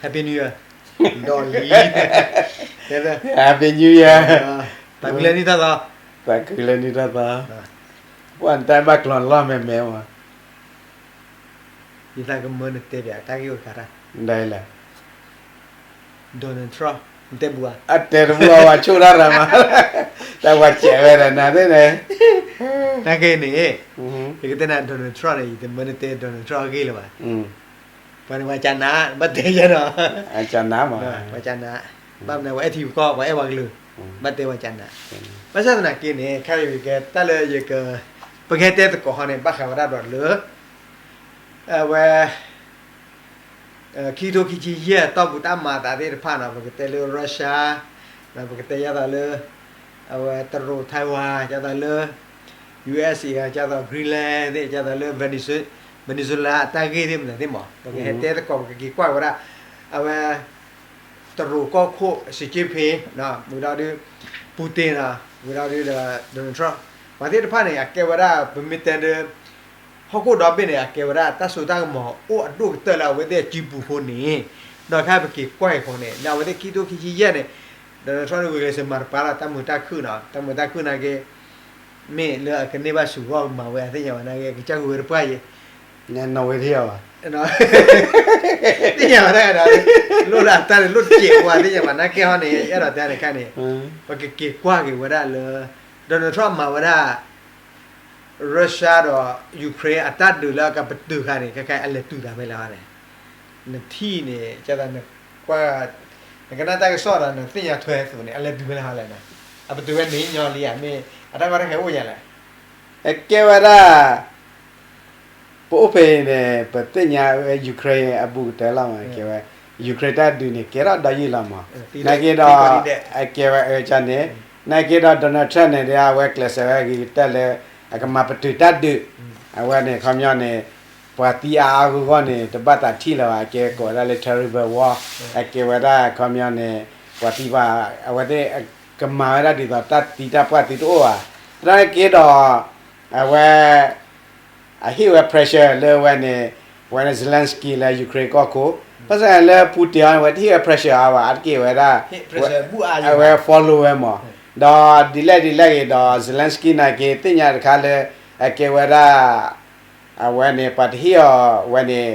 Happy New Year, ဒီးလံ, Happy New Year, သးခုလၢနံၣ်ထီၣ်သီ, သးခုလၢနံၣ်ထီၣ်သီ, ပှၤနတၢ်ဘၣ်ကျီၤလီၢ်မဲာ်မဲာ်မး, ယသးကမၢနတဲဘၣ်တၢ်ဂ့ၢ်အိၣ်တခါတၢ်, ဒ်လဲၣ်, Donald Trump, နတဲဘူးဧါ, အတဲတဘူးအဝဲဆိၣ်တၢ်ရၤမး, တၢ်ပှၤစဲးဝဲဒီးနၤသ့ၣ်န့ၣ်, တၢ်ဂ့ၢ်န့ၣ်, ယကတဲနၤ Donald Trump န့ၣ် ယတမၢနတဲ Donald Trump အဂ့ၢ်လၢၤဘၣ်, ပှၤန့ၣ်ပှၤကနး, ဘၣ်တဲယဲနီၤ, ပှၤကနး, ဘၣ်မနုၤပှၤအဲၣ်ထံပကီၢ် ပှၤအဲၣ်ပှၤကလုာ်, ဘၣ်တဲပှၤကနး, ဘၣ်ဆၣ်သနာ်က့န့ၣ် ခဲအံၤကဲတၢ်လၢယက, ပကဟဲတဲသကိးဟီန့ၣ် ဘၣ်ဃးဝဲဒၣ်ဒီးလၢ, အဝဲ ခံကထိခံဆံယဲၢ်တီၢ်ပူၤတၢ်မၤအသးသ့ၣ်တဖၣ်နီၤ ပကတဲလၢ Russia, ပကတဲယၤသးလၢ, အဝဲတရူး Taiwan ယၤသးလၢ, USA ယၤသး Greenland သ့ၣ် ယၤသးလၢ Venezuela အတၢ်ဂ့ၢ်သ့ၣ်မနုၤသ့ၣ်မး ပကဟဲတဲသကိး ပကက့ၤကွၢ်ဝဲဒၣ်, အဝဲ တရူးကီၢ်ခိၣ် Xi Jinping, ဝံၤဒီးဒုး, Putin, ဝံၤဒီးဒုးဒီး Donald Trump, ပှၤသ့ၣ်တဖၣ်န့ၣ် အကဲဝဲဒၣ်ပမ့ၢ်တဲဒီး ဟီၣ်ခိၣ်ဒီဘ့ၣ်န့ၣ် အကဲဝဲဒၣ်တၢ်စိတၢ်ကမီၤအိၣ်အဒိၣ်ကတၢၢ်လၢအဝဲသ့ၣ်အစုပူၤအဃိန့ၣ်, ဒီးခဲအံၤပက့ၤကွၢ်အံၤအဃိန့ၣ် လၢအဝဲသ့ၣ်ခံကထိခံဆံယဲၢ်န့ၣ်, Donald Trump န့ၣ် ဝံၤလၢစမၤတပၤလီၤ တၢ်မုာ်တၢ်ခုၣ်နီၤ တၢ်မုာ်တၢ်ခုၣ်နာ်က့, မ့ၢ်လၢအကန့ၢ်ဘၣ်စူၤဂီၢ်ကမၤဝဲအသ့ၣ်ညါဘၣ်နာ်က့ ကစၢ်ဂုာ်ဝဲတပှၢ်ယဲ, နီၣ်ဝ့ထံၣ်အီၤဘၣ်, သ့ၣ်ညါဘၣ်တၢ်ဒီး, လိၣ်လၢအတၢ်န့ၣ်လိၣ်တစဲးပှၤသ့ၣ်ညါဘၣ်နာ်က့ဟီန့ၣ် အဲၣ်ဒိးတဲန့ၣ်ခါန့ၣ်, ပကက့ၤကွၢ်က့ၤဝဲဒၣ်လၢ, Donald Trump မၤဝဲဒၣ် Russia ဒီး Ukraine အတၢ်ဒုးလၢအကပတုာ်ခါန့ၣ် ခဲခါအလဲၤတုၤသးဖဲလဲၣ်ဟီလဲၣ်, နထံၣ်န့ၣ် ကသးနကွၢ်, နကနၣ်တၢ်ကစီၣ်ဒီးနသ့ၣ်ညါထွဲအသိးန့ၣ် အလဲၤတုၤဖဲလဲၣ်ဟီလဲၣ်, အပတုာ်ဝဲန့ၣ်ညီလံဧါ မ့ၢ်အတၢ်ကီတၢ်ခဲအိၣ်ယၤလဲၣ်, အကဲဝဲဒၣ် ပအိၣ်ဖဲအံၤန့ၣ် ပသ့ၣ်ညါဝဲ Ukraine အဘူးကတၢၢ်လီၤမး ကဲဝဲ Ukraine တၢ်ဒုးန့ၣ် ကဲထီၣ်ဒီးယံာ်လီၤမး, နာ်က့ဒီး, အကဲဝဲအၢကန့ၣ်, နာ်က့ဒီး Donald Trump န့ၣ် အဝဲကျဲးစၢးဝဲဂ့ၤကတၢၢ်လၢ, အကမၤပတုာ်တၢ်ဒုး, အဝဲန့ၣ် ခီပညီန့ၣ်, ပှၤသံအါအါဂီၢ်ဂီၢ်န့ၣ် တဘၣ်သးထံၣ်လၢၤဘၣ် အကဲကိးဝဲဒၣ်လၢ terrible war, အကဲဝဲဒၣ်ခီပညီန့ၣ်, ပှၤသံပှၤ, အဝဲသ့ၣ်ကမၤဝဲဒၣ်ဒ်သိးတၢ်သံတၢ်ပှၢ်သံတအိၣ်ဘၣ်, သနာ်က့ဒီး, အဝဲ အဟ့ၣ်ဝဲ pressure လၢဝဲန့ၣ်, ဝဲန့ၣ် Zelensky လၢ Ukraine ကီၢ်ခိၣ်, ဘၣ်ဆၣ်လၢ Putin အဝဲတဟ့ၣ်ဝဲ pressure အါဘၣ် အါတက့ၢ်ဝဲဒၣ်, အဝဲ follow ဝဲမး, ဒီးဒ်လဲၣ်ဒ်လဲၣ်ဂ့ၤဒီး Zelensky နာ်က့သ့ၣ်ညါတခါလၢ, အကဲဝဲဒၣ်, အဝဲန့ၣ် ပှၤတဟ့ၣ်အီၤဝဲန့ၣ်,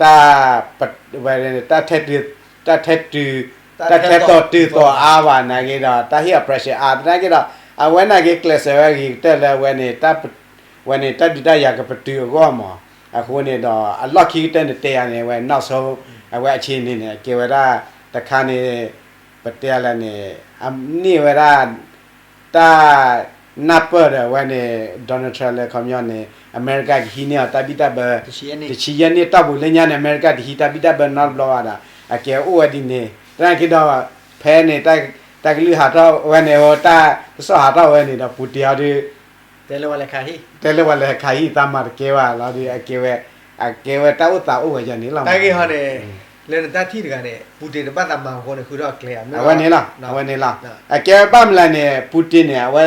တၢ်, ဝဲ, တၢ်ထဲတုၤ, တၢ်ထဲတုၤ, တၢ်ထဲသိးတုၤသိးအါဘၣ်နာ်က့ဒီး တၢ်ဟ့ၣ်အီၤ pressure အါ သနာ်က့ဒီး, အဝဲနာ်က့ကျဲးစၢးဝဲဂ့ၤကတၢၢ်လၢဝဲန့ၣ်, ဝဲန့ၣ် တၢ်ဒုးတၢ်ယၤကပတုာ်အဂီၢ်မး, အဃိန့ၣ်ဒီး အလီၢ်ခံကတၢၢ်န့ၣ်တဲယၤန့ၣ် ဝဲ နောက်ဆုံး, အဝဲအဆံးန့ၣ်န့ၣ် ကဲဝဲဒၣ်, တခါန့ၣ်, ပတဲလဲၣ်န့ၣ်, အန့ၢ်ဝဲဒၣ် တၢ်နၢ်ပၢၢ်ဒီးအဝဲန့ၣ် Donald Trump လၢခီပညီန့ၣ် အမဲရကၤကဟံးန့ၢ်အီၤတၢ်ဘံၣ်တၢ်ဘၢ, တဆံယဲၢ်နံၣ်တီၢ်ပူၤလၢညါန့ၣ် အမဲရကၤတဟံးတၢ်ဘံၣ်တၢ်ဘၢနီတဘျီဘၣ်ဒီး အကဲအိၣ်ဝဲဒ်န့ၣ် သနာ်က့ဒီး, ဖဲန့ၣ်, တၢ်ကလုၢ်ဟးထီၣ်ဝဲန့ၣ် တၢ်ကစီၣ်ဟးထီၣ်ဝဲန့ၣ်ဒီး ပူၤတ့ၤအီၤဒီး တဲလၢပှၤလဲၤခးဟံၣ်သးမၤတကဲဘၣ်လီၤဒီး အကဲဝဲ, အကဲဝဲတၢ်အိၣ်သးအိၣ်ဝဲယၤန့ၣ်လီၤ. တၢ်ဂ့ၢ်ဟီန့ၣ်, လၢနတၢ်ထံၣ်တဂၤန့ၣ် ပူၤတ့ၤတဘၣ်သးမၤအဃိန့ၣ် ဃုထီၣ်အကျဲဧါ, အဝဲန့ၣ်လီၤ, အဝဲန့ၣ်လီၤ. အကဲဘၣ်မနုၤလဲၣ်န့ၣ် ပူၤတ့ၤန့ၣ် အဝဲ,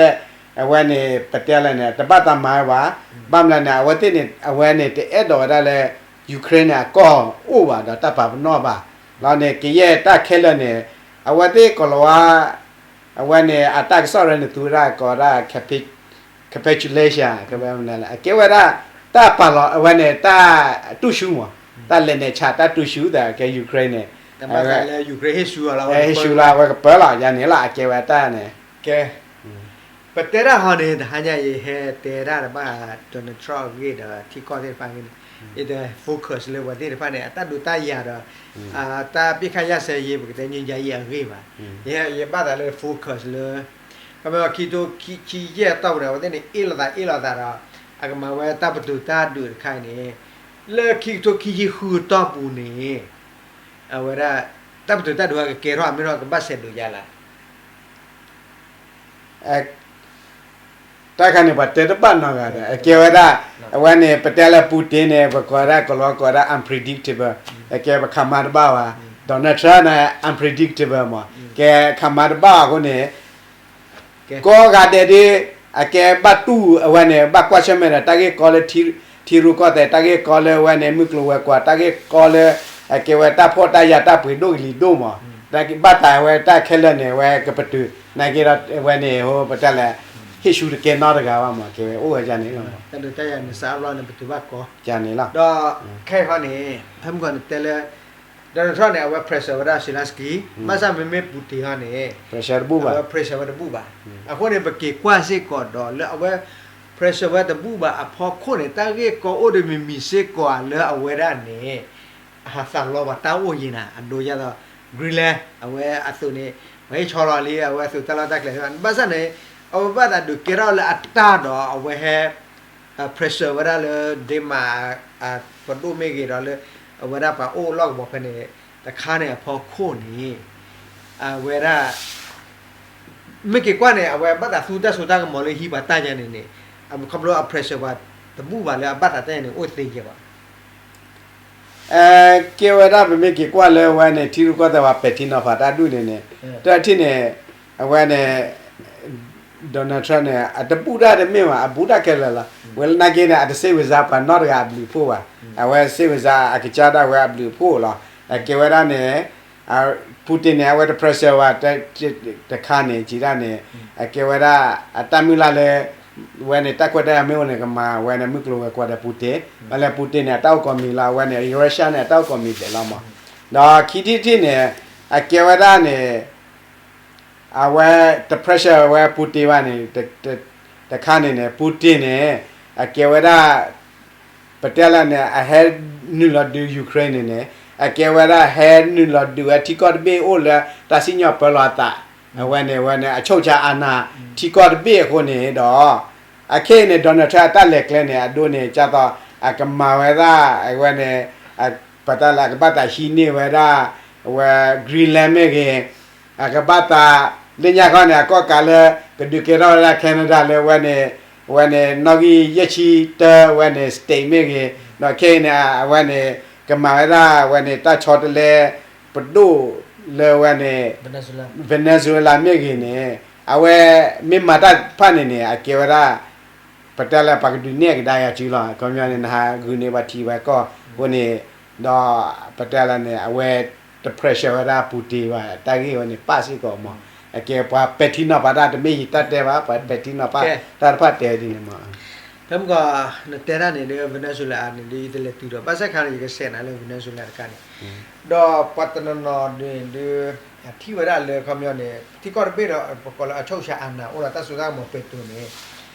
အဝဲန့ၣ် ပတဲလဲၣ်န့ၣ် တဘၣ်သးမၤဝဲဘၣ်, ဘၣ်မနုၤလဲၣ်န့ၣ် အဝဲသ့ၣ်န့ၣ် အဝဲန့ၣ် တအဲၣ်ဒိးဝဲဒၣ်လၢ Ukraine န့ၣ် အကီၢ်အိၣ်ဘၣ်ဒီးတၢ်ပာ်ပနီၣ်ဘၣ်, လီၤန့ၣ် ကယဲၢ်တၢ်ခဲလၢာ်န့ၣ်, အဝဲသ့ၣ်ကိးလီၤဝါ အဝဲန့ၣ် အတၢ်ကစီၣ်ရၢန့ၣ် သူဝဲဒၣ်ကိးဝဲဒၣ် capitulation အကဲဝဲဒၣ် တၢ်ပာ်လီၤ အဝဲန့ၣ် တၢ်တူၢ်ဆူၣ်မး, တၢ်လဲၤနုာ်ဆး တၢ်တူၢ်ဆူၣ်သးကဲ Ukraine န့ၣ်, ဟ့ၣ်ဆူၣ်လီၤ အဝဲကပၢလီၤ ယၤန့ၣ်လီၤ အကဲဝဲတၢ်န့ၣ် ကဲ ပတဲတၢ်ဟီန့ၣ် တဟါညါအံၤ ဟဲတဲဒၣ်တဘၣ် Donald Trump အဂ့ၢ်ဒီး ထံကီၢ်သ့ၣ်တဖၣ်အဂ့ၢ်န့ၣ်, ယတ focus လၢပှၤသ့ၣ်တဖၣ်န့ၣ် အတၢ်ဒုးတၢ်ယၤဒီး တၢ်ပစ်ခတ်ရပ်စဲရေး ပကတဲ ငြိမ်းချမ်းရေး အဂ့ၢ်ဘၣ်. ယဘၣ်သးလၢ focus လၢ ခီမ့ၢ်ခံကထိခံဆံယဲၢ်အတီၢ်ပူၤန့ၣ် အဝဲသ့ၣ်န့ၣ် အ့ၣ်လိာ်သးအ့ၣ်လိာ်သးဒီး အကမၤဝဲတၢ်ပတုာ်တၢ်ဒုးတခါအံၤန့ၣ် လၢခံကထိခံဆံဃုအတီၢ်ပူၤန့ၣ် အဝဲဒၣ် တၢ်ပတုာ်တၢ်ဒုးကကဲထီၣ် မ့ၢ်ထီၣ်ကဘၣ်ဆဲးဒုးယါလၢ တၢ်ခါန့ၣ် ပှၤတဲတဘၣ်နီတဂၤဒီး အကဲဝဲဒၣ် အဝဲန့ၣ် ပတဲလၢ Putin န့ၣ် ပကိးဝဲဒၣ် ကလီၤကိးဝဲဒၣ် unpredictable အကဲပခးမၤတဘၣ်ဘၣ်. Donald Trump န့ၣ် unpredictable မး ကဲခးမၤတဘၣ်ဘၣ်အဃိန့ၣ် ကိးဂၤဒဲးဒ် အကဲဘၣ်တူၢ်အဝဲန့ၣ် ဘၣ်ကွၢ်ဆၢၣ်မဲာ်ဒီး တၢ်ဂ့ၢ်ကီလၢ ထံရူၢ်ကီၢ်သဲး တၢ်ဂ့ၢ်ကီလၢအဝဲန့ၣ် မုၢ်ကျိၤဝဲၤကွာ် တၢ်ဂ့ၢ်ကီလၢ အကဲဝဲတၢ်ဖှီၣ်တၢ်ယာ်တၢ်ပှ့ၤဒိၣ်ကလံၤဒိၣ်မး, ဘၣ်သးဝဲတၢ်ခဲလၢာ်န့ၣ် အဝဲကပတုာ်, နာ်က့ဒီးအဝဲန့ၣ် ပတဲလဲၣ်, ဟ့ၣ်ဆူတကဲနီတဂၤဘၣ်မး, ကဲဝဲအိၣ်ဝဲဒ်န့ၣ်လီၤ. န့ၣ်လီၤ. ဒီးခဲအံၤန့ၣ် ဖဲမုၢ်ဂီၤန့ၣ်တဲလၢ Donald Trump န့ၣ် အဝဲ pressure ဝဲဒၣ် Zelensky, ဘၣ်ဆၣ်မ့မ့ၢ် Putin ဟီန့ၣ် အဝဲ pressure ဝဲတဘူၣ်ဘၣ်. အဃိန့ၣ် ပက့ၤကွၢ်စ့ၢ်ကီးဒီးလၢအဝဲ pressure ဝဲတဘူၣ်ဘၣ်အဖီခိၣ်န့ၣ် တၢ်ဂ့ၢ်ကီအိၣ်တမံၤမံၤစ့ၢ်ကီးဧါလၢအဝဲဒၣ်န့ၣ် အဟးသးလီပှၤတၢ်အိၣ်ယံၤနၤ အဒိယါဒီး Greenland အဝဲအသုးန့ၣ် ပှၤဟ့ၣ်ဆီလီၤလံ အဝဲအသုးတၢ်လီၢ်တၢ်ကျဲၤ, ဘၣ်ဆၣ်န့ၣ် အဝဲဘၣ်သးဒုးကဲထီၣ်လၢအတၢ်ဒီးအဝဲဟဲ pressure ဝဲဒၣ်လၢ Denmark ပဒိၣ်မ့ၢ်ဂ့ၤဒီးလၢ အဝဲဒၣ်ပှၤအိၣ်လီၢ်ကဝီၤဖဲန့ၣ် တခါန့ၣ်အဖီခိၣ်န့ၣ် အဝဲဒၣ် မ့ၢ်က့ၤကွၢ်န့ၣ် အဝဲဘၣ်သးသူတၢ်စိတၢ်ကမီၤလၢဟံးပှၤတၢ်ယါန့ၣ်န့ၣ် ခီဖျိအ pressure ပှၤတဘူၣ်ဘၣ်လၢအဘၣ်သးတၢ်ယါန့ၣ် အိၣ်သ့ယဲၢ်ဘၣ်. ကဲဝဲဒၣ်ပမ့ၢ်က့ၤကွၢ်လၢအဝဲန့ၣ် ထံရူၢ်ကီၢ်သဲးပှၤပဲာ်ထံနီၤဖးတၢ်ဒူၣ်န့ၣ်န့ၣ် တထံၣ်န့ၣ် အဝဲန့ၣ် Donald Trump န့ၣ် အတဘူၣ်တၢ်တမ့ၢ်ဘၣ် အဘူၣ်တၢ်ခဲလၢာ်လီၤ. ဝဲလၢနာ်က့န့ၣ် အတစ့ဝဲစါပှၤနီတဂၤအဘျုးအဖှိၣ်ဘၣ်. အဝဲစ့ဝဲစါအကစၢ်ဒၣ်ဝဲအဘျုးအဖှိၣ်လီၤ. အကဲဝဲဒၣ်န့ၣ် Putin န့ၣ် အဝဲတ pressure ဘၣ် တခါန့ၣ် ကံဒၣ်န့ၣ် အကဲဝဲဒၣ် အတၢ်မုၢ်လၢ်လၢ ဝဲန့ၣ် တၢ်ခွဲးတၢ်ယာ်မ့ၢ်အိၣ်န့ၣ် ကမၤဝဲန့ၣ် မုၢ်ကျိၤဝဲၤကွာ်ဒီး Putin, မ့ၢ်လၢ Putin န့ၣ် အတၢ်အိၣ်ကိးမံၤလီၤ. အဝဲန့ၣ် Russia န့ၣ် အတၢ်အိၣ်ကိးမံၤဒဲးလီၤမး. ဒီးခံထံၣ်တထံၣ်န့ၣ် အကဲဝဲဒၣ်န့ၣ် အဝဲတ pressure ဝဲ Putin ဘၣ်န့ၣ် တခါန့ၣ်န့ၣ် Putin န့ၣ် အကဲဝဲဒၣ် ပတဲလၢန့ၣ် အဟဲနုာ်လီၤဒုး Ukraine န့ၣ်န့ၣ် အကဲဝဲဒၣ်ဟဲနုာ်လီၤဒုးဝဲထံကီၢ်တဘ့ၣ်အိၣ်လၢတၢ်စံၣ်ညီၣ်ပၢလီၤအသး, အဝဲန့ၣ် အဝဲန့ၣ် အချုပ်အခြာအာဏာ ထံကီၢ်တဘ့ၣ်အဃိန့ၣ်ဒီး အခဲအံၤန့ၣ် Donald Trump အတၢ်လဲၤကျဲန့ၣ် အဒိန့ၣ် ကၢ်သိး အကမၤဝဲဒၣ် အဝဲန့ၣ် ပတဲလၢအကဘၣ်သးဟံးန့ၢ်ဝဲဒၣ် အဝဲ Greenland မ့ၢ်ဂ့ၤ အကဘၣ်သး လၢညါခီန့ၣ် အကီၣ်ကးလၢ ကဒုးကဲထီၣ်ဝဲဒၣ် Canada လၢဝဲန့ၣ် အဝဲန့ၣ် နီၣ်ဂံၢ်ယဲၢ်ဆံတၢ အဝဲန့ၣ် state မ့ၢ်ဂ့ၤ, ဒီးခဲအံၤန့ၣ် အဝဲန့ၣ် ကမၤဝဲဒၣ် အဝဲန့ၣ် တၢ်ဆီတလဲ ပဒိၣ်လၢဝဲန့ၣ် Venezuela မ့ၢ်ဂ့ၤန့ၣ် အဝဲ မ့ၢ်မၤတၢ်တဖၣ်န့ၣ်န့ၣ် အကဲဝဲဒၣ် ပတဲလၢပှၤကဒုးနဲၣ်ကဒါယၤစုလီၤ. ခီပညီန့ၣ် နဟးဂုာ်န့ၢ်ပှၤထံပှၤကီၢ်အဃိန့ၣ် ဒီးပတဲလၢန့ၣ် အဝဲတ pressure ဝဲဒၣ် Putin ဘၣ် တၢ်ဂ့ၢ်ဝဲန့ၣ် ပာ်စ့ၢ်ကီးမး. အကဲပှၤပဲာ်ထံနီၤဖးတၢ်တမ့ၢ်ယတၢ်တဲဘၣ် ပှၤပဲာ်ထံနီၤဖးတၢ်တဖၣ်တဲဒ်န့ၣ်မး. ဖဲမုၢ်ဂီၤ နတဲတၢ်န့ၣ်ဒီး Venezuela န့ၣ်ဒီး ယတလဲၤတုၤဒီး ဘၣ်ဆၣ်ခါန့ၣ် ယကစဲးနၤလၢ Venezuela တခါန့ၣ် ဒီးပှၤတနီၤနီၤဒ်န့ၣ်ဒီး ထံၣ်ဝဲဒၣ်လၢခီပညီန့ၣ် ထံကီၢ်တဘ့ၣ်ဒီး ပကိးလၢအချုပ်အခြာအာဏာ အိၣ်ဒီးတၢ်စိတၢ်ကမီၤပဲာ်တူာ်န့ၣ်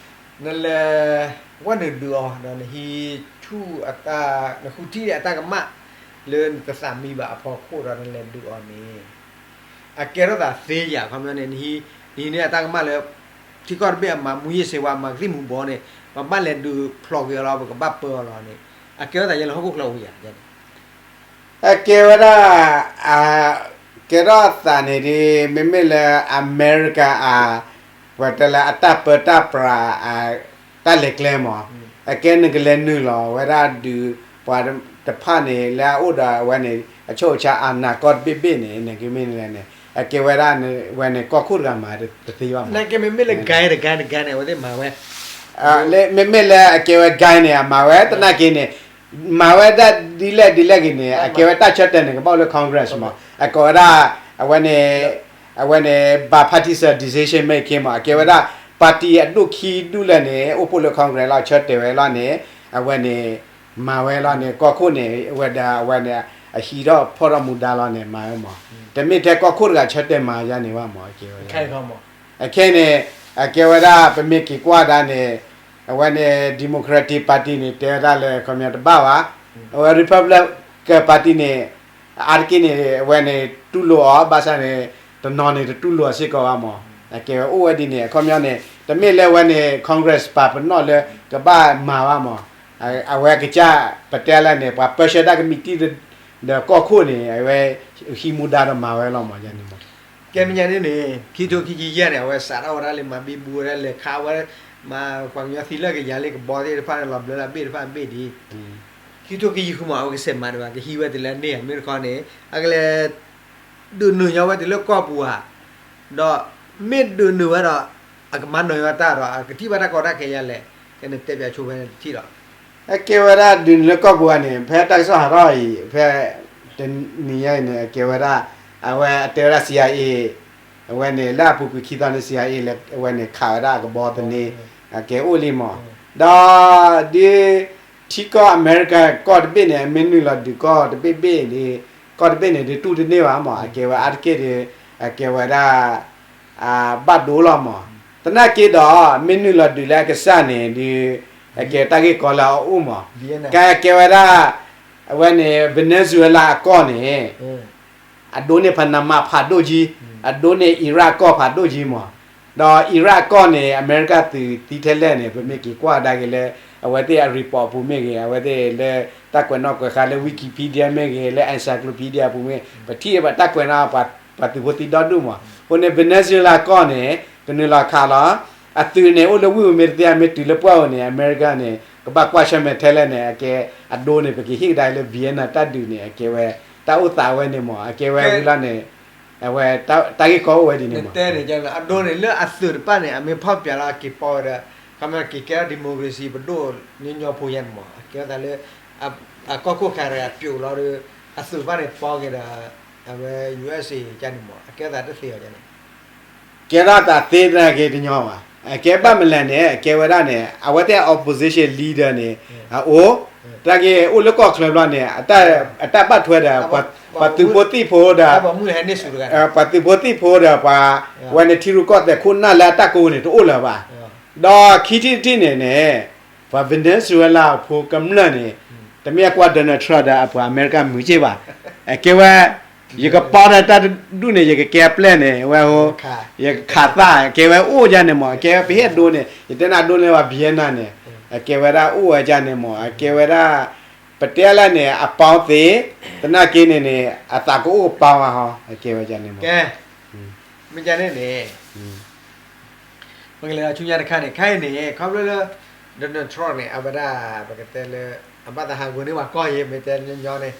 နလဲၤဝဲနုာ်ဒုးအီၤ ဒီးနဟံးဆူၣ်အတၢ် နဃုထံၣ်အတၢ်ကမၣ် လၢနတသးမံဘၣ်အဖီခိၣ်ဒီးနလဲၤဒုးအီၤန့ၣ် အကဲထီၣ်သးသ့ယၤ ခီပညီန့ၣ် နဟံး နဟံးန့ၢ်အတၢ်ကမၣ်လၢ ထံကီၢ်တဘ့ၣ်အမၤမူယ့ၢ်စ့ဝါ အမၤကသံၣ်မူၤဘှီးန့ၣ် ပဘၣ်လဲၤဒုးဖျိးက့ၤအီၤလီၤ ပကဘၣ်ပၢအီၤလီၤန့ၣ် အကဲထီၣ်သးယဲလၢဟီၣ်ခိၣ်ချၢအိၣ်ယၤ အကဲဝဲဒၣ် အကဲထီၣ်သးန့ၣ်ဒီး မ့မ့ၢ်လၢ America အ ပတဲလၢအတၢ်ပၢတၢ်ပြး တၢ်လဲၤကျဲမး အကဲနကလဲၤနုာ်လီၤဝဲဒၣ်ဒုး ပှၤတဖၣ်န့ၣ် လၢအအိၣ်ဒီးအဝဲန့ၣ် အချုပ်အခြာအာဏာ ကီၢ်တဘ့ၣ်ဘ့ၣ်န့ၣ် နကမ့ၢ်လဲၣ်န့ၣ် အကဲဝဲဒၣ်ဝဲန့ၣ် ကီၢ်ခိၣ်တဂၤမၤတသ့ဘၣ်မး နကမ့မ့ၢ်လၢ guy တ guy တ guy န့ၣ် အဝဲသ့ၣ်မၤဝဲ မ့မ့ၢ်လၢအကဲဝဲ guy န့ၣ် အမၤဝဲသနာ်က့န့ၣ် မၤဝဲဒၣ်ဒ်လဲၣ်ဒ်လဲၣ်ဂ့ၤန့ၣ် အကဲဝဲတၢ်ဆၢတဲာ်န့ၣ် ကဘၣ်အိၣ်လၢ Congress မး အကိးဝဲဒၣ် အဝဲန့ၣ် အဝဲန့ၣ် bipartisan decision making မး အကဲဝဲဒၣ် party အဒိၣ်ခံဒူၣ်လဲၣ်န့ၣ် အိၣ်ဖှိၣ်လၢ Congress လီၤ ဆၢတဲာ်ဝဲလီၤန့ၣ် အဝဲန့ၣ် မၤဝဲလီၤန့ၣ် ကီၢ်ခိၣ်န့ၣ် ဝဲဒၣ်အဝဲန့ၣ် အဟံးထီၣ်ဖီၣ်ထီၣ်မူဒါလီၤန့ၣ် မၤဝဲမး တမ့ၢ်ထဲကီၢ်ခိၣ်တဂၤဆၢတဲာ်မၤယါန့ၣ်ဘၣ်မး အကဲဝဲ အခဲအံၤန့ၣ် အကဲဝဲဒၣ် ပမ့ၢ်က့ၤကွၢ်ဒၣ်န့ၣ် အဝဲန့ၣ် Democratic Party န့ၣ် တဲဝဲဒၣ်လၢ ခီပညီတဘၣ်ဘၣ် အဝဲ Republican Party န့ၣ် အါတက့ၢ်န့ၣ် အဝဲန့ၣ် တူၢ်လိာ်အီၤ ဘၣ်ဆၣ်န့ၣ် တနီၤန့ၣ် တတူၢ်လိာ်အီၤစ့ၢ်ကီးဘၣ်မး အကဲဝဲအိၣ်ဝဲဒ်န့ၣ် အခီပညီန့ၣ် တမ့ၢ်လၢအဝဲန့ၣ် Congress ပာ်ပနီၣ်လၢကဘၣ်မၤဘၣ်မး အဝဲကစၢ် ပတဲလၢန့ၣ် ပှၤပၢဆှၢတၢ်ကမံးတံၢ် ဒီးကီၢ်ခိၣ်န့ၣ် အဝဲဟံးမူဒါဒီးမၤဝဲလီၤမး ယၤန့ၣ်မး ကဲမဲာ်ညါန့ၣ်န့ၣ် ခံထိခံဆံယဲၢ်န့ၣ် အဝဲစးထီၣ်ဝဲဒၣ်လၢမၤဘံဘူဝဲဒၣ်လဲၤခးဝဲ မၤပှၤကညီသံလၢကယၤလၢကဘီသ့ၣ်တဖၣ်န့ၣ် လီၤဘျၢလၢအဘ့ၣ်တဖၣ်အဘ့ၣ်ဒ် ခံထိခံဆံဃုမး အဝဲကစဲးမၤဒံးဘၣ် ကဟံးဝဲတုၤလၢအန့ၢ်ဧါ မ့ၢ်တခီန့ၣ် အကလဲၤ ဒုးနုာ်ညါဝဲတုၤလၢကီၢ်ပူၤဧါ ဒီးမ့ၢ်ဒုးနုာ်ဝဲဒီး အကမၤနီၢ်ညါတၢ်ဒီး အကထံၣ်ဘၣ်တၢ်ကီတၢ်ခဲယါလဲၣ် ကဲန့ၣ်တဲပၠးဆိဖဲန့ၣ်တထံၣ်ဒီး အကဲဝဲဒၣ်ဒုးနုာ်လၢကီၢ်ပူၤဧါန့ၣ် ဖဲတၢ်ကစီၣ်ဟးထီၣ်အံၤ ဖဲ တနံၤညါအံၤန့ၣ် အကဲဝဲဒၣ် အဝဲအတဲဝဲဒၣ် CIA အဝဲန့ၣ် လၢအပူၤကွံာ်ခံသီန့ၣ် CIA လၢအဝဲန့ၣ် ခးဝဲဒၣ်အကဘီသန့ အကဲအိၣ်လံမး. ဒီးဒ် ထံကီၢ်အမဲရကၤကီၢ်တဘ့ၣ်န့ၣ် အမ့ၢ်နုာ်လီၤဒုးကီၢ်တဘ့ၣ်ဘ့ၣ်ဒီး ကီၢ်တဘ့ၣ်န့ၣ် ဒုးတူၢ်တန့ၢ်ဘၣ်မး. အကဲဝဲအါတက့ၢ်ဒီး အကဲဝဲဒၣ် ဘၣ်ဒိလီၤမး. သနာ်က့ဒီး မ့ၢ်နုာ်လီၤဒုးလၢအကစၢ်န့ၣ်ဒီး အကဲတၢ်ဂ့ၢ်ကီလၢအအိၣ်မး. ကဲကဲဝဲဒၣ် အဝဲန့ၣ် Venezuela အကီၢ်န့ၣ် အဒိန့ၢ် Panama ဖးဒိၣ်ကံ, အဒိန့ၢ် Iraq ကီၢ်ဖးဒိၣ်ကံမး. ဒီး Iraq ကီၢ်န့ၣ် အမဲရကၤသုးသံထဲလဲၣ်န့ၣ် ပမ့ၢ်က့ၤကွၢ်ကဒါက့ၤလၢ အဝဲသ့ၣ်အ report အပူၤမ့ၢ်ဂ့ၤ, အဝဲသ့ၣ်လၢတၢ်ကွဲးနီၣ်ကွဲးဃါလၢ Wikipedia မ့ၢ်ဂ့ၤ, လၢ encyclopedia အပူၤမ့ၢ်, ပထံၣ်ဘၣ်တၢ်ကွဲးနီၣ် ပှၤသုးဖိသံဒီဒူၣ်မး. အဃိန့ၣ် Venezuela ကီၢ်န့ၣ် ကနုာ်လီၤခးလီၤ. အသုးန့ၣ် အိၣ်လၢဝ့ၢ်ပူၤမ့ၢ်တသ့ မ့ၢ်တုၤလၢပှၢ်ဧိၤန့ၣ် အမဲရကၤန့ၣ် ကဘၣ်ကွၢ်ဆၢၣ်မဲာ်ထဲလဲၣ်န့ၣ် အကဲအဒိန့ၣ် ပကဟ့ၣ်ကဒါလၢ Vietnam တၢ်ဒုးန့ၣ် အကဲဝဲ တၢ်အိၣ်သးဝဲန့ၣ်မး. အကဲဝဲဝံၤလီၤန့ၣ် အဝဲတၢ်ဂ့ၢ်ကီအိၣ်ဝဲဒ်န့ၣ်မး. အဒိန့ၣ် လၢအသုးတဖၣ်န့ၣ် အမ့ၢ်ဖီၣ်ပၠးလီၤက့ၤပီဝဲဒီး ခီမ့ၢ်က့ၤကဲထီၣ် democracy ပဒိၣ်ညီညီဖိယါန့ၣ်မး. အကဲဝဲသးလၢ အကီၢ်ခိၣ်ခါရၤပျိးလီၤဒီး အသုးတဖၣ်န့ၣ် ပီက့ၤဒီး အဝဲ USA ကန့ၣ်မး. အကဲဝဲသးတသ့အီၤန့ၣ် ကဲထီၣ်သးသ့သနာ်က့တညီဘၣ်. အကဲဘၣ်မနုၤလဲၣ်န့ၣ် အကဲဝဲဒၣ်န့ၣ် အဝဲသ့ၣ် opposition leader န့ၣ် အအိၣ် တၢ်က့ၤအိၣ်လၢကီၢ်ချၢဘျီန့ၣ် အတၢ်ဘၣ်ထွဲဒီး ပှၤသုးဖိသံၣ်ဖိဒီး ပှၤသုးဖိသံၣ်ဖိဒီးပှၤ ဝဲန့ၣ်ထံရူၢ်ကီၢ်သဲးခိၣ်နၢ်လၢအတၢ်ကိးန့ၣ် တအိၣ်လၢၤဘၣ်. ဒီးခံထံၣ်တထံၣ်န့ၣ်န့ၣ် ပှၤ Venezuela ဖိကမျၢၢ်န့ၣ် တမ့ၢ်အကွၢ် Donald Trump ဒီးအပှၤအမဲရကၤမုာ်က့ၢ်ဘၣ်. အကဲဝဲ ယကပီဒီးတၢ်တဒူၣ်န့ၣ် ယကကဲအပျဲၢ်န့ၣ် ဝဲ ယကခးသၣ် ကဲဝဲအိၣ်ယါန့ၣ်မး. အကဲဝဲပဟ့ၣ်အဒိန့ၣ် ယတဲနၤအဒိန့ၣ်ဝဲ Vietnam န့ၣ် အကဲဝဲဒၣ်အိၣ်ဝဲယါန့ၣ်မး. အကဲဝဲဒၣ် ပတဲလၢန့ၣ် အပီသ့ သနာ်က့န့ၣ်န့ၣ် အသးကအိၣ်ကပီဝဲဟီ အကဲဝဲယါန့ၣ်မး. ကဲ မ့ၢ်ယါန့ၣ်န့ၣ် ပကလဲၤဒီးဆူညါတခါန့ၣ် ခဲအံၤန့ၣ် ခီဖျိလၢ Donald Trump န့ၣ် အဝဲဒၣ် ပကတဲလၢ အဘၣ်သးဟးဂီၤန့ၢ်ပှၤကီၢ်ယံၤ မ့ၢ်တဲညီညီန့ၣ်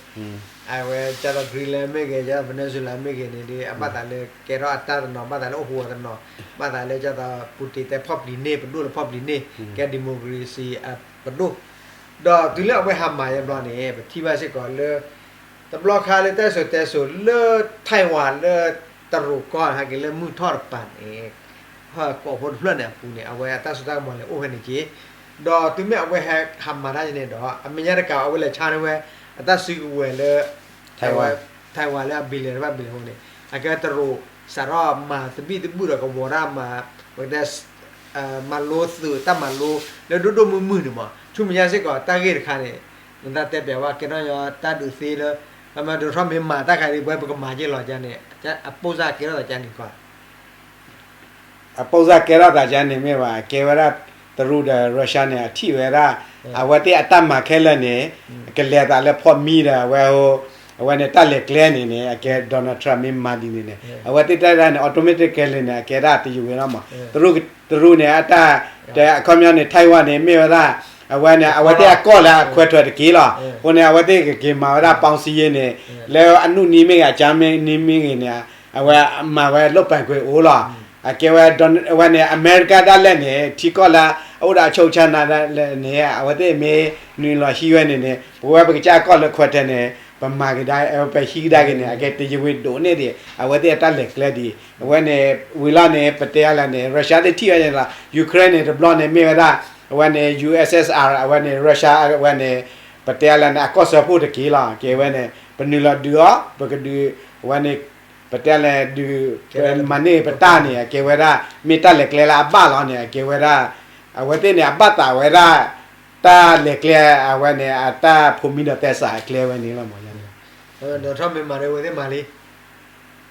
အဝဲကၢ်သိး Greenland မ့ၢ်ဂ့ၤ ကၢ်သိး Venezuela မ့ၢ်ဂ့ၤန့ၣ်ဒီး အဘၣ်သးလၢကဲထီၣ်အတၢ်တနီၤ ဘၣ်သးလၢအိၣ်ဃူအီၤတနီၤ ဘၣ်သးလၢကၢ်သိး Putin တဲဖီၣ်ပျံၤန့ၢ် ပဒိၣ်လၢဖီၣ်ပျံၤန့ၢ် ကဲ democracy အပဒိၣ် ဒီးတုၤလၢအဝဲဟးမၤယါဘျီန့ၣ် ပထံၣ်ဘၣ်စ့ၢ်ကီးလၢ တဘျီခါလၢတၢ်စံၣ်စိၤတဲစိၤလၢ Taiwan လၢတရူးကီၢ်ဟဲက့ၤလၢမုၢ်ထီၣ်တပၤန့ၣ် ဟဲကိးဖိတဖျၢၣ်န့ၣ်အပူၤန့ၣ် အဝဲအတၢ်စိတၢ်ကမီၤလဲၤအိၣ်ဖဲန့ၣ်က့ၤ ဒီးတုၤမ့ၢ်အဝဲဟဲဟးမၤတၢ်န့ၣ်ဒီး အမဲာ်ညါတကးအဝဲလဲၤဆါန့ၢ်ဝဲ အတၢ်စုကဝဲၤလၢ Taiwan လၢအ billion တဖၣ် billion အဃိန့ၣ် အကဲတရူးစးထီၣ်မၤသဘံၣ်သဘုၣ်ဒီးကဝီၤဒၣ်မၤ ပကတဲ မၤလိသုးတၢ်မၤလိလၢဒိၣ်ဒိၣ်မုၢ်မုၢ်န့ၣ်မး ဆူမဲာ်ညါစ့ၢ်ကီးတၢ်ဂ့ၢ်တခါန့ၣ် နတၢ်တဲပျးဝဲကဲထီၣ်ညီတၢ်ဒုးသ့လၢ ခီမ့ၢ် Donald Trump မ့ၢ်မၤတၢ်ခါဒ်ပဝဲပကမၤက့ၤလီၤကန့ၣ် အပိၢ်စၢ်ကဲထီၣ်သးကန့ၣ်ကီး အပိၢ်စၢ်ကဲထီၣ်သးကန့ၣ်မ့ၢ်ဘၣ် အကဲဝဲဒၣ် တရူးဒီး Russia န့ၣ် အထံၣ်ဝဲဒၣ် အဝဲသ့ၣ်အတၢ်မၤခဲလၢာ်န့ၣ် ကလဲၤသးလၢဖီၣ်မံဒီးအဝဲ အဝဲန့ၣ်တၢ်လဲၤကျဲန့ၣ်န့ၣ် အကဲ Donald Trump မ့ၢ်မၤဒ်န့ၣ်န့ၣ် အဝဲသ့ၣ်တၢ်ဒၣ်န့ၣ် automatically န့ၣ် အကဲဒၣ်တယံာ်ဝဲလီၤမး တရူးန့ၣ် အတၢ် တဲအခီပညီန့ၣ် Taiwan န့ၣ် မ့ၢ်ဝဲဒၣ် အဝဲန့ၣ် အဝဲသ့ၣ်အကီၢ်လၢအခွဲးထွဲးတက့ၢ်လီၤ. အဃိန့ၣ် အဝဲသ့ၣ်ကက့ၤမၤဝဲဒၣ် policy န့ၣ် လၢအနူၢ်နံၤမ့ၢ်ဂ့ၤ အကၠါမ့ၢ်နံၤမ့ၢ်ဂ့ၤန့ၣ် အဝဲမၤဝဲလိာ်ပာ်ကွံာ်အိၣ်လီၤ. အကဲဝဲ အဝဲန့ၣ် အမဲရကၤဒၣ်လဲာ်န့ၣ် ထံကီၢ်လၢအအိၣ်ဒီးအဆိကတၢၢ်နၤဒၣ်လဲာ်န့ၣ် အဝဲသ့ၣ်မ့ၢ်နုာ်လီၤဟံးဝဲန့ၣ်န့ၣ် ပဝဲပကစၢ်ကီၢ်လၢခွဲးထွဲးန့ၣ် ပမၤကဒါ ပဟံးကဒါက့ၤန့ၣ် အကဲတယံာ်ဝဲဒိၣ်န့ၢ်ဒံး အဝဲသ့ၣ်အတၢ်လဲၤကျဲဒံး အဝဲန့ၣ် ဝံၤလီၤန့ၣ် ပတဲအါလၢန့ၣ် Russia သ့ၣ်ထံၣ်ဝဲန့ၣ်လီၤ. Ukraine န့ၣ် တဘျီန့ၣ် မ့ၢ်ဝဲဒၣ် အဝဲန့ၣ် USSR အဝဲန့ၣ် Russia အဝဲန့ၣ် ပတဲအါလၢန့ၣ် အကီၢ်စၢဖှိၣ်တက့ၢ်လီၤ. ကဲဝဲန့ၣ် ပနုာ်လီၤဒုးအီၤ ပကဒုး အဝဲန့ၣ် ပတဲအါလၢဒုး မၤန့ၢ်ပတၢ်န့ၣ် အကဲဝဲဒၣ် မ့ၢ်တၢ်လဲၤကျဲလၢအဘၣ်လီၤန့ၣ် အကဲဝဲဒၣ် အဝဲသ့ၣ်န့ၣ် အဘၣ်သးဝဲဒၣ် တၢ်လဲၤကျဲ အဝဲန့ၣ် အတၢ်ဖိးမံဒီးသဲစးအကျဲဝဲန့ၣ်လီၤမး. Donald Trump မ့ၢ်မၤဒီးအဝဲသ့ၣ်မၤလံ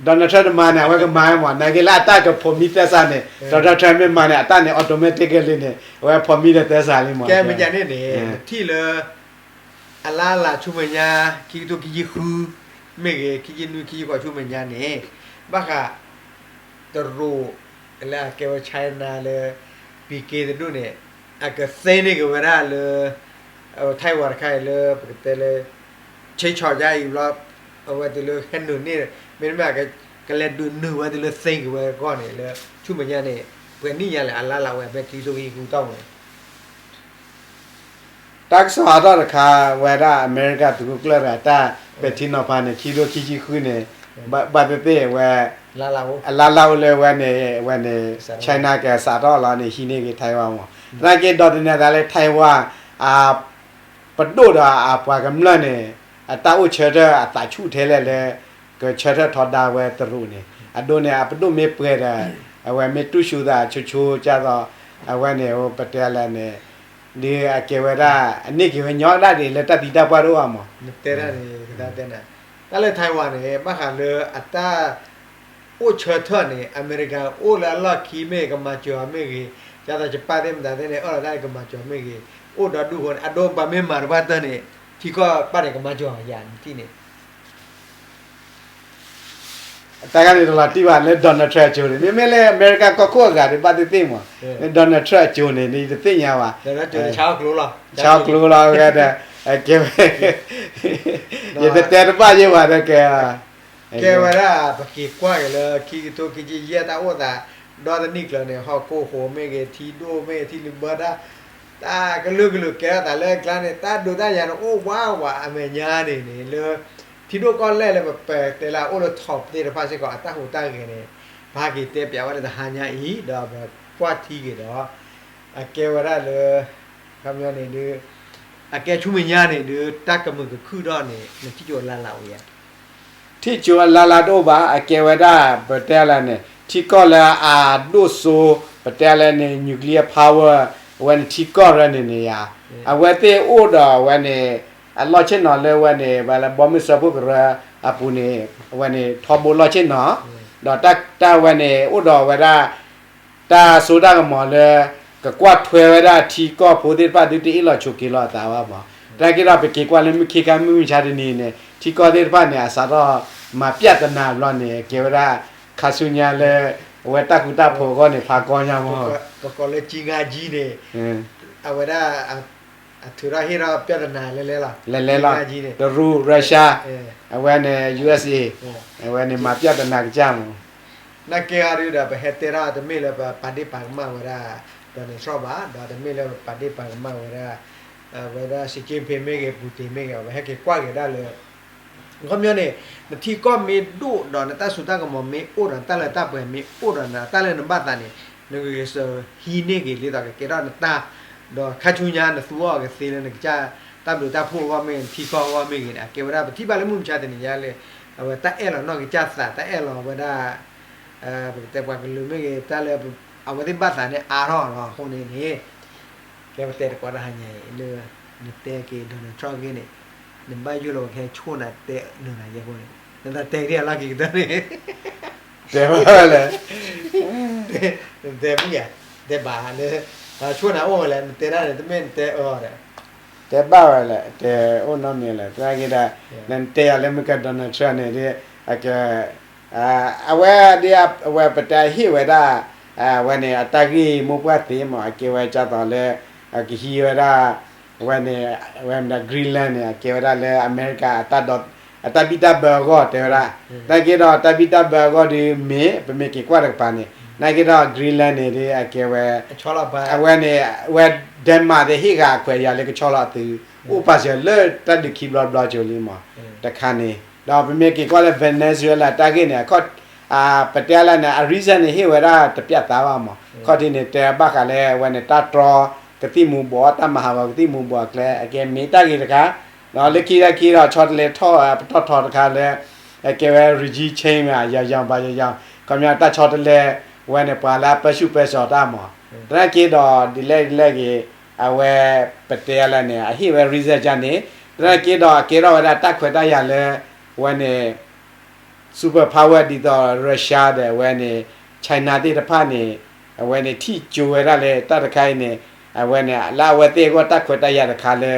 Donald Trump တမၤန့ၣ် အဝဲကမၤမး နာ်က့လၢအတၢ်ကဖိးမံသဲစးန့ၣ် Donald Trump မ့ၢ်မၤန့ၣ် အတၢ်န့ၣ် automatically န့ၣ် အဝဲဖိးမံဒီးသဲစးလံမး. ကဲမ့ၢ်ကန့ၣ်န့ၣ် ပထံၣ်လၢ အလါလၤဆူမဲာ်ညါ ခံကထိခံဆံဃု မ့ၢ်ဂ့ၤ ခံဆံနွံ ခံဆံဃိးဆူမဲာ်ညါန့ၣ် ဘၣ်ဃး တရူး လၢအကဲဝဲ China လၢ ပံၤက့တဒူၣ်န့ၣ် အကသ့န့ၢ်က့ၤဝဲဒၣ်လၢ Taiwan တခါအံၤလၢ ပကတဲလၢ ဆ့ဆီၣ်ယါအံၤဘျီ အဝဲတုၤလၢဟဲနုာ်န့ၢ် မ့တမ့ၢ် ကလဲၤဒုးနုာ်ဝဲတုၤလၢ သ့က့ၤ ဝဲကီၢ်န့ၣ်လၢ ဆူမဲာ်ညါန့ၣ် ပှဲၤနံၣ်ညါလဲၣ် အလါလၤဝဲဖဲခံကထိခံဆံဃုတီၢ်ပူၤန့ၣ် တၢ်ကစီၣ်အါထီၣ်တခါ ဝဲဒၣ်အမဲရကၤသုးခိၣ်ကျၢၢ်တဂၤတၢ် ပဲာ်ထံနီၤဖးန့ၣ် ခံထိခံဆံဃုန့ၣ် ဘၣ်သ့ၣ်သ့ၣ်ဝဲ အလါလါအိၣ်လၢဝဲန့ၣ် ဝဲန့ၣ် China ကစးထီၣ်လီၤန့ၣ် ဟံးန့ၢ်က့ၤ Taiwan မး. သနာ်က့ဒီးသန့ၤသးလၢ Taiwan ပဒိၣ်ဒီးအပှၤကမျၢၢ်န့ၣ် အတၢ်အိၣ်ဆၢထၢၣ်အသးဆူၣ်ထဲလဲၣ်လၢ ကဆၢထၢၣ်ထီဒါဝဲတရူးန့ၣ် အဒိန့ၣ် အပဒိၣ်မ့ၢ်ပှဲၤဒီး အဝဲမ့ၢ်တူၢ်ဆူၣ်သးဆိဆိကသိး အဝဲန့ၣ် ပတဲလဲၣ်န့ၣ် ဒ်အကဲဝဲဒၣ် အန့ၢ်က့ၤဝဲညီကဒၣ်ဒ်လၢတၢ်သံတၢ်ပှၢ်တအိၣ်ဘၣ်မး. နတဲဒၣ်န့ၣ် ကသတဲနၤ တၢ်လၢ Taiwan န့ၣ် ဘၣ်ဃးလၢအတၢ်အိၣ်ဆၢထၢၣ်န့ၣ် အမဲရကၤအိၣ်လၢအလီၢ်ခံမ့ၢ်ဂ့ၤ ကမၤစၢၤအီၤမ့ၢ်ဂ့ၤ ကသိးယပၣ်သ့ၣ်မတၤသ့ၣ်န့ၣ် အၢၣ်လီၤတၢ်ကမၤစၢၤမ့ၢ်ဂ့ၤ အိၣ်ဒီးဒူၣ်ဃိန့ၣ် အဒိပှၤမ့ၢ်မၤတပှၢ်တၢၢ်န့ၣ် ထံကီၢ်ဘၣ်န့ၣ် ကမၤစၢၤယၤနထံၣ်န့ၣ် တၢ်ဂၤန့ၣ်တလီၤတံၢ်ဘၣ်လၢ Donald Trump အစိၤန့ၣ် မ့မ့ၢ်လၢအမဲရကၤကီၢ်ခိၣ်အဂၤဒီးဘၣ်သ့ၣ်သ့ၣ်မး လၢ Donald Trump အစိၤန့ၣ် နတသ့ၣ်ညါဘၣ် ဆါအီၣ်ကျိလီၤ ကဲဝဲ ယတတဲတဘၣ်ယဲဘၣ်ဒီးကဲ ကဲဝဲဒၣ် ပက့ၤကွၢ်က့ၤလၢခံကထိခံဆံယဲၢ်တၢ်အိၣ်သး ဒီတနံၣ်ကျၢၤန့ၣ် ဟီၣ်ခိၣ်ဟိးမ့ၢ်ဂ့ၤ ထံဒိၣ်မ့ၢ်ဂ့ၤ ထံလုၢ်ဘၢတၢ် တၢ်ကလုာ်ကလုာ်ကဲထီၣ်သးလၢအကျါန့ၣ် တၢ်ဒုးတၢ်ယၤန့ၣ် အိၣ်ဝးဝးအမဲာ်ညါန့ၣ်န့ၣ် လၢ ထံဒိၣ်ကီၢ်လဲၢ်လၢပတဲလၢအအိၣ်လၢ top သ့ၣ်တဖၣ်စ့ၢ်ကီး အတၢ်ဟူးတၢ်ဂဲၤန့ၣ် ပဟးက့ၤတဲပၠးဝဲဒၣ်တဟါညါအံၤ ဒီးပကွၢ်ထံက့ၤဒီး အကဲဝဲဒၣ်လၢ ခီပညီန့ၣ်ဒုး အကဲဆူမဲာ်ညါန့ၣ်ဒုး တၢ်ကမုာ်ကခုၣ်ထီၣ်န့ၣ် နထံၣ်ကၠိအလါလါအိၣ်ဧါ ထံၣ်ကၠိအလါလါတအိၣ်ဘၣ် အကဲဝဲဒၣ် ပတဲလဲၣ်န့ၣ် ထံကီၢ်လၢအဒိၣ်စိ ပတဲလဲၣ်န့ၣ် nuclear power အဝဲန့ၣ်ထံကီၢ်ရၢန့ၣ်န့ၣ်ယါ အဝဲသ့ၣ်အိၣ်ဒီးအဝဲန့ၣ် အလီၢ်ဆ့ၣ်နီၤလၢအဝဲန့ၣ် ဘၣ်လၢဘီမုၢ်စၢဖှိၣ်ကရၢအပူၤန့ၣ် အဝဲန့ၣ်ထီဘိလီၢ်ဆ့ၣ်နီၤ ဒီးတၢ်အဝဲန့ၣ် အိၣ်ဒီးဝဲဒၣ် တၢ်စိတၢ်ကမီၤလၢ ကကွၢ်ထွဲဝဲဒၣ်ထံကီၢ်ဖိသ့ၣ်တဖၣ်ဒုးတအ့ၣ်လိာ်ဆိးက့လိာ်အသးဘၣ်မး. သနာ်က့ဒီးပက့ၤကွၢ်လၢမုၢ်ခ့ခါမုၢ်မဆါတနံၤန့ၣ် ထံကီၢ်သ့ၣ်တဖၣ်န့ၣ် အစးထီၣ်မၤပျၢ်သနာ်ဘျီန့ၣ် ကဲဝဲဒၣ် ခါဆူညါလၢ အဝဲတၢ်ဃူတၢ်ဖိးအဂီၢ်န့ၣ် ဖးကီညါမး. ပကိးလၢကၠံငါကၠံန့ၣ် အဝဲဒၣ် အထုးထီၣ်ဟ့ၣ်ထီၣ်ပျၢ်သနာ်လဲၤလဲၤလီၤ. လဲၤလဲၤလီၤ. တရူး Russia အဝဲန့ၣ် USA အဝဲန့ၣ်မၤပျၢ်သနာ်ကစၢ်မး. နာ်က့အီၤဒုဒီး ပဟဲတဲထီၣ်တမ့ၢ်လၢပပာ်ဒ့ၣ်ပာ်ကမၣ်ဝဲဒၣ် Donald Trump ဘၣ်, ဒီးတမ့ၢ်လၢပပာ်ဒ့ၣ်ပာ်ကမၣ်ဝဲဒၣ် ဝဲဒၣ် Xi Jinping မ့ၢ်ဂ့ၤ Putin မ့ၢ်ဂ့ၤ ပဟဲက့ၤကွၢ်က့ၤဒၣ်လၢ ခီပညီန့ၣ် နထံကီၢ်မ့ၢ်ဒိၣ်ဒီးနတၢ်စိတၢ်ကမီၤမ့ၢ်အိၣ်ဒီးနတၢ်လၢတၢ်ပှဲၤမ့ၢ်အိၣ်ဒီးနတၢ်လၢနဘၣ်သးန့ၣ် နဂုာ်ကျဲးစၢးဟံးန့ၢ်က့ၤဒ်သိးကကဲထီၣ်နတၢ် ဒီးခါဆူညါနသူအီၤကသ့လၢနကစၢ်တၢ်ဘျုးတၢ်ဖှိၣ်အဂီၢ်မ့ၢ်ဂ့ၤ နထံကီၢ်အဂီၢ်မ့ၢ်ဂ့ၤန့ၣ် အကဲဝဲဒၣ်ပထံၣ်ဘၣ်လၢမုၢ်မဆါတနံၤညါလၢ အဝဲတၢ်အဲၣ်လီၤနီၢ်ကစၢ်သး တၢ်အဲၣ်လီၤဝဲဒၣ် ပကတဲပှၤကလုာ်မ့ၢ်ဂ့ၤ တၢ်လၢအဝဲသ့ၣ်ဘၣ်သးန့ၣ်အါထီၣ်လီၤအဃိန့ၣ်န့ၣ် ကဲပတဲတကိးတၢ်ဟါညါအံၤလၢ နတဲက့ၤ Donald Trump ဂ့ၢ်န့ၣ် နဘၣ်ယိၣ်လီၤဝဲခဲဆိၣ်နၤတဲနုာ်နၤယဲၢ်ဖိန့ၣ် နသးတဲက့ၤအလီၢ်ခံကတၢၢ်န့ၣ် တဲဘၣ်ဝဲလဲၣ် နတဲမ့ၢ်ဧါ တဲဘၣ်လၢ ဆိၣ်နၤအိၣ်ဝဲလဲၣ် နတဲဒၣ်န့ၣ် တမ့ၢ်နတဲအၢဒီး တဲဘၣ်ဝဲလဲၣ် တဲအိၣ်နီတမံၤလဲၣ် သနာ်က့ဒီး နတဲယၤလၢမုၢ်က Donald Trump န့ၣ် အက အဝဲဒ် အဝဲပတဲဟ့ၣ်ဝဲဒၣ် အဝဲန့ၣ် အတၢ်ဂ့ၢ်မိၢ်ပှၢ်သ့မး အကဲဝဲကၢ်သိးလၢ အကဟံးဝဲဒၣ် အဝဲန့ၣ် အဝဲမ့ၢ်ဒၣ် Greenland န့ၣ် အကဲဝဲဒၣ်လၢအမဲရကၤ အတၢ်ဘံၣ်တၢ်ဘၢအဂီၢ်တဲဝဲဒၣ် သနာ်က့ဒီးတၢ်ဘံၣ်တၢ်ဘၢအဂီၢ်ဒီးမ့ၢ် ပမ့ၢ်က့ၤကွၢ်တကပၤန့ၣ် သနာ်က့ဒီး Greenland န့ၣ်ဒီး အကဲဝဲ အဝဲန့ၣ် ဝဲ Denmark သ့ၣ်ဟ့ၣ်ဂၤအခွဲးယာ်လၢကဆီလီၤအသုး အိၣ်ပာ်စၢၤလၢတၢ်ဒုးခံဘျီဘျီကၠိလံမး တခါန့ၣ် ဒီးပမ့ၢ်က့ၤကွၢ်လၢ Venezuela တၢ်ဂ့ၢ်န့ၣ် အခီ ပတဲလၢန့ၣ် အ reason န့ၣ် ဟ့ၣ်ဝဲဒၣ်တပျၢ်သးဘၣ်မး ခီၣ်ထံးန့ၣ် တဲဘၣ်ဃးလၢအဝဲန့ၣ် တၢ်တြီကသံၣ်မူၤဘှီး တၢ်မၤဟးဂီၤကသံၣ်မူၤဘှီးအကျဲ အကဲမ့ၢ်တၢ်ဂ့ၤတခါ ဒီးလၢခံတၢ်ခံဒီး ဆီတလဲထီၣ် ပတီၢ်ထီတခါလၢ အကဲဝဲ regime change မ့ၢ် ယယီၤဘၣ်ယယီၤ ခီပညီတၢ်ဆီတလဲ အဝဲန့ၣ် ပှၤလၢအပၢဆူၣ်ပၢစိးတၢ်မး သနာ်က့ဒီး ဒ်လဲၣ်ဒ်လဲၣ်ဂ့ၤ အဝဲ ပတဲလၢန့ၣ် အဟ့ၣ်ဝဲ reason ကန့ၣ် သနာ်က့ဒီး အကဲထီၣ်ဝဲဒၣ်တၢ်ခွဲးတၢ်ယာ်လၢ အဝဲန့ၣ် super power ဒ်သိး Russia ဒီးအဝဲန့ၣ် China သ့ၣ်တဖၣ်န့ၣ် အဝဲန့ၣ်ထံၣ်ကၠိဝဲဒၣ်လၢတၢ်တခါအံၤန့ၣ် အဝဲန့ၣ် လၢအဝဲသ့ၣ်အဂီၢ်တၢ်ခွဲးတၢ်ယာ်တခါလၢ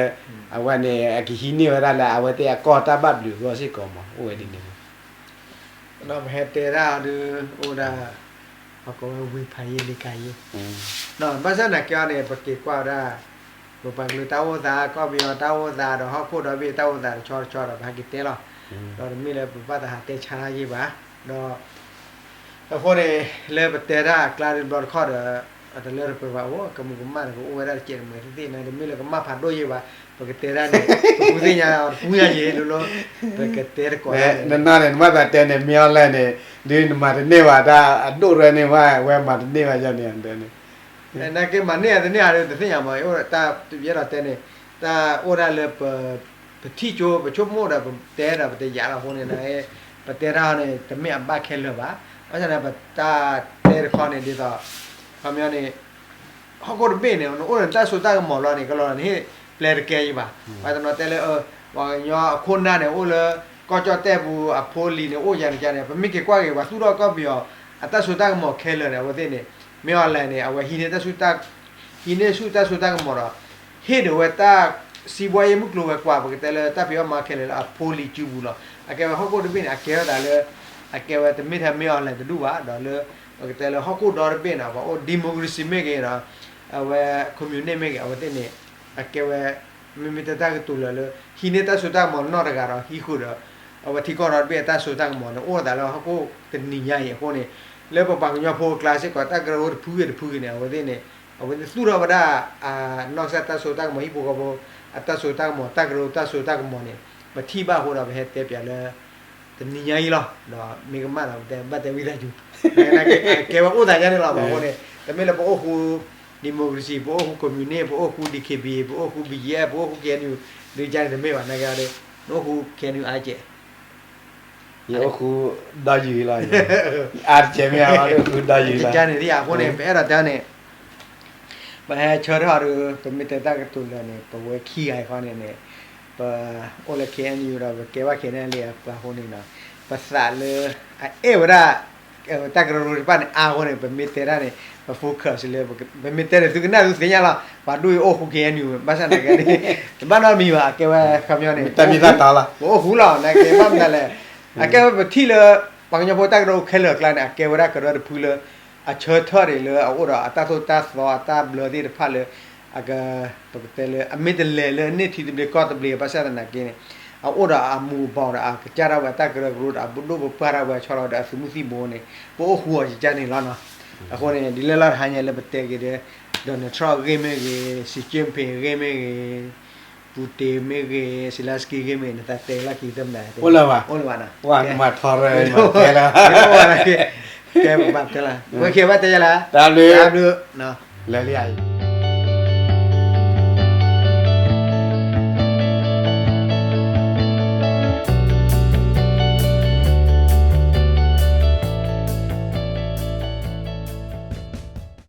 အဝဲန့ၣ် အကဟံးန့ၢ်ဝဲဒၣ်လၢအဝဲသ့ၣ်အကီၢ်တၢ်ဘၣ်ဘျုးအဂီၢ်စ့ၢ်ကီးမး အိၣ်ဝဲဒ်န့ၣ်မး ဒီးပဟဲတဲဒၣ်အီၤဒုး အိၣ်ဝဲဒၣ် ပကိးဝဲ ဝံဖးယံၤလံကၤယံၤ ဘၣ်ဆၣ်သနာ်က့အီၤန့ၣ် ပက့ၤကွၢ်ဝဲဒၣ် ပပှၤကလုာ်တၢ်အိၣ်သး ကီၢ်ပယီၤတၢ်အိၣ်သး ဒီးဟီၣ်ခိၣ်ဒီဘ့ၣ်တၢ်အိၣ်သးတဆီတဆီဒီး ပဟဲက့ၤတဲလီၤ ဒီးတမ့ၢ်လၢပဘၣ်သးဟးတဲဆါတၢ်ယ့ၢ်ဘၣ် ဒီး အဃိန့ၣ် လၢပတဲတၢ်အကျါဒုးဘျီတခီၣ်ဒီး တလၢတပှဲၤဘၣ်အိၣ် ကမူၤကမၣ်န့ၣ် ကအိၣ်ဝဲဒၣ်တကဲးတမှဲၤသ့ၣ်သ့ၣ်န့ၣ် တမ့ၢ်လၢကမၣ်ဖးဒိၣ်ယဲဘၣ်, ပကတဲဒၣ်န့ၣ် ပဃုသ့ၣ်ညါတပူၤညါယဲလီၤလီၤ, ပကတဲတကိးဒၣ်န့ၣ် နနီၢ်န့ၣ် နဘၣ်သးတဲန့ၣ် မ့ၢ်အီၤလဲၣ်န့ၣ် ဒ်နမၤတန့ၢ်ဘၣ် တၢ်အဒိၣ်ရဲန့ၣ်ဘၣ် ဝဲမၤတန့ၢ်ဘၣ်ယၤန့ၣ် တဲန့ၣ် နာ်က့မၤန့ၢ်အတန့ၢ်အတသ့ၣ်ညါမး တၢ်ယအဲၣ်ဒိးတဲန့ၣ် တၢ်အိၣ်ဒၣ်လၢ ပထံၣ်ကၠိ ပဆိကမိၣ်ဒီး ပတဲဒီး ပတယာ်လီၤအဃိန့ၣ် ပတဲတၢ်န့ၣ် တမ့ၢ်အဘၣ်ခဲလၢာ်ဘၣ်. ဘၣ်ဆၣ်န့ၣ် ပတၢ်တဲတခီန့ၣ် ဒ်သိး ခီပညီန့ၣ် ဟီၣ်ခိၣ်တဘ့ၣ်န့ၣ် နအိၣ်ဒီးတၢ်စိတၢ်ကမီၤလီၤန့ၣ် ကလီၤနဟ့ၣ်ပျဲတကဲယဘၣ်. ပှၤတနီၤတဲလၢ ပှၤကညီအခိၣ်နၢ်န့ၣ် အိၣ်လၢ ကီၢ်ကၠီၣ်တဲၣ်ပူၤ အဖိလံၤန့ၣ် အိၣ်ယၤန့ၣ်ကန့ၣ် ပမ့ၢ်က့ၤကွၢ်က့ၤ ပှၤသူၣ်ထီၣ်ကီၢ်ပယီၤ အတၢ်စိတၢ်ကမီၤခဲလၢာ်န့ၣ် အဝဲသ့ၣ်န့ၣ် မ့ၢ်အီၤလဲၣ်န့ၣ် အဝဲ ဟံးန့ၢ်ဆူၣ်တၢ်စိတၢ်ကမီၤဒီး ဟ့ၣ်ဒိးဝဲတၢ် စံးဘှီယဲၢ်မုၢ်ကျိၤဝဲၤကွာ် ပကတဲလၢတၢ်ဖံးအီၣ်မၤခဲလၢာ်လၢအဖိလံၤစုပူၤလီၤ. အကဲဝဲဟီၣ်ခိၣ်တဘ့ၣ်န့ၣ် အကဲဝဲဒၣ်လၢ အကဲဝဲတမ့ၢ်ထဲမ့ၢ်အီၤလဲၣ်တဒူၣ်ဘၣ် ဒီးလၢ ပကတဲလၢဟီၣ်ခိၣ်ဒီတဘ့ၣ်န့ၣ် ပှၤအိၣ် democracy မ့ၢ်ဂ့ၤဒီး အဝဲ communist မ့ၢ်ဂ့ၤ အဝဲသ့ၣ်န့ၣ် အကဲဝဲ မ့မ့ၢ်တၢ်ကတိၤလၢာ်လၢ ဟံးန့ၢ်တၢ်စိတၢ်ကမီၤနီၢ်တဂၤဒီး ဟံးဃုာ်ဒီး အဝဲထံကီၢ်ဒီတဘ့ၣ်အတၢ်စိတၢ်ကမီၤန့ၣ် အိၣ်သးလၢဟီၣ်ခိၣ်တနံၤညါအံၤအဃိန့ၣ် လၢပပှၤကညီဖိအကျါစ့ၢ်ကီး တၢ်ကရၢကရိတဖုဂ့ၤတဖုဂ့ၤန့ၣ် အဝဲသ့ၣ်န့ၣ် အဝဲသ့ၣ်သူၣ်ထီၣ်ဝဲဒၣ် အနီၢ်ကစၢ်တၢ်စိတၢ်ကမီၤ ဟံၣ်ဖိဃီဖိ အတၢ်စိတၢ်ကမီၤ တၢ်ကရၢတၢ်စိတၢ်ကမီၤန့ၣ် ပထံၣ်ဘၣ်အဃိဒီး ပဟဲတဲပၠးလၢ တနံၤညါအံၤလီၤ. ဒီးမ့ၢ်ကမၣ်ဒီး ပတဲဘၣ်တဲဝံသးစူၤ ကဲဝဲအိၣ်သးယါန့ၣ်လီၤ. ဘၣ်အဃိန့ၣ် တမ့ၢ်လၢပအိၣ်ဃူ democracy ပအိၣ်ဃူ communist ပအိၣ်ဃူ DKBA ပအိၣ်ဃူ BGF ပအိၣ်ဃူ KNU ဒ်ကန့ၣ်တမ့ၢ်ဘၣ် နာ်က့ဒီး နအိၣ်ဃူ KNU အါကဲး ယအိၣ်ဃူဒီယုၢ်လီၤ. အါတကဲးမ့ၢ်အါ အိၣ်ဃူဒီယုၢ်လီၤ. ကန့ၣ်ဒ်အဃိန့ၣ် ပအဲၣ်ဒိးတဲန့ၣ် ပဟဲဆၢထၢၣ်ဒီး ပမ့ၢ်တဲတၢ်ကတိၤလၢာ်န့ၣ် ပဝဲခံဂၤအံၤဃီန့ၣ်န့ၣ် ပအိၣ်လၢ KNU ဒီး ပကဲဘၣ် KNLA အပှၤအဃိန့ၣ်ဒီး ပသးလၢ အအဲၣ်ဝဲဒၣ် တၢ်ကရၢကရိတဖၣ်န့ၣ် အါအဃိန့ၣ် ပမ့ၢ်တဲတၢ်န့ၣ် ပ focus လၢ ပမ့ၢ်တဲန့ၣ် သုကနၣ်သုသ့ၣ်ညါလီၤ. ပှၤဒိၣ်အံၤအိၣ်ဃူ KNU ဘၣ်ဆၣ်နာ်က့န့ၣ် တဘၣ်နီတမံၤဘၣ် အကဲဝဲခီပညီန့ၣ် ပအိၣ်ဃူလီၤ နာ်က့ဘၣ်မနုၤလဲၣ် အကဲဝဲပထံၣ်လၢ ပှၤကညီဖိတၢ်ကရၢကရိခဲလၢာ်အကျါန့ၣ် အကဲဝဲဒၣ်ကရၢတဖုလၢ အဆၢထၢၣ်န့ၣ်လၢအအိၣ်ဒီးအတၢ်သိၣ်တၢ်သီအတၢ်ဘျၢသ့ၣ်တဖၣ်လၢ အက ပကတဲလၢ အမ့ၢ်တလဲၤလၢအန့ၢ်ထံသဘျ့ကီၢ်သဘျ့ဘၣ်ဆၣ်သနာ်က့န့ၣ် အအိၣ်ဒီးအမူးအဘီဒီး အကစၢ်ဒၣ်ဝဲအတၢ်ကရၢကရိဒီး အဒိၣ်ပပှၢ်ဒၣ်ဝဲအဆီလီၤဒီးအသုးမုၢ်သံၣ်ဘိန့ၣ် ပအိၣ်ဃူအီၤကကန့ၣ်လီၤနီၤ. အဃိန့ၣ် ဒ်လဲၣ်လီၤတဟါညါလၢပတဲက့ၤဒီး Donald Trump ဂ့ၢ်မ့ၢ်ဂ့ၤ Xi Jinping ဂ့ၢ်မ့ၢ်ဂ့ၤ Putin မ့ၢ်ဂ့ၤ Zelensky ဂ့ၢ်မ့ၢ်ဂ့ၤ နသးတဲလၢခံသ့ၣ်မနုၤ အိၣ်လၢၤဘၣ် အိၣ်လၢၤဘၣ်နီၤ မၤထီရၢ မၤတဲလၢ ကဲပဘၣ်တဲလၢ ဝဲက့ၤဘၣ်တဲယၤလၢ တၢ်ဘျုး တၢ်ဘျုး လဲၤလံ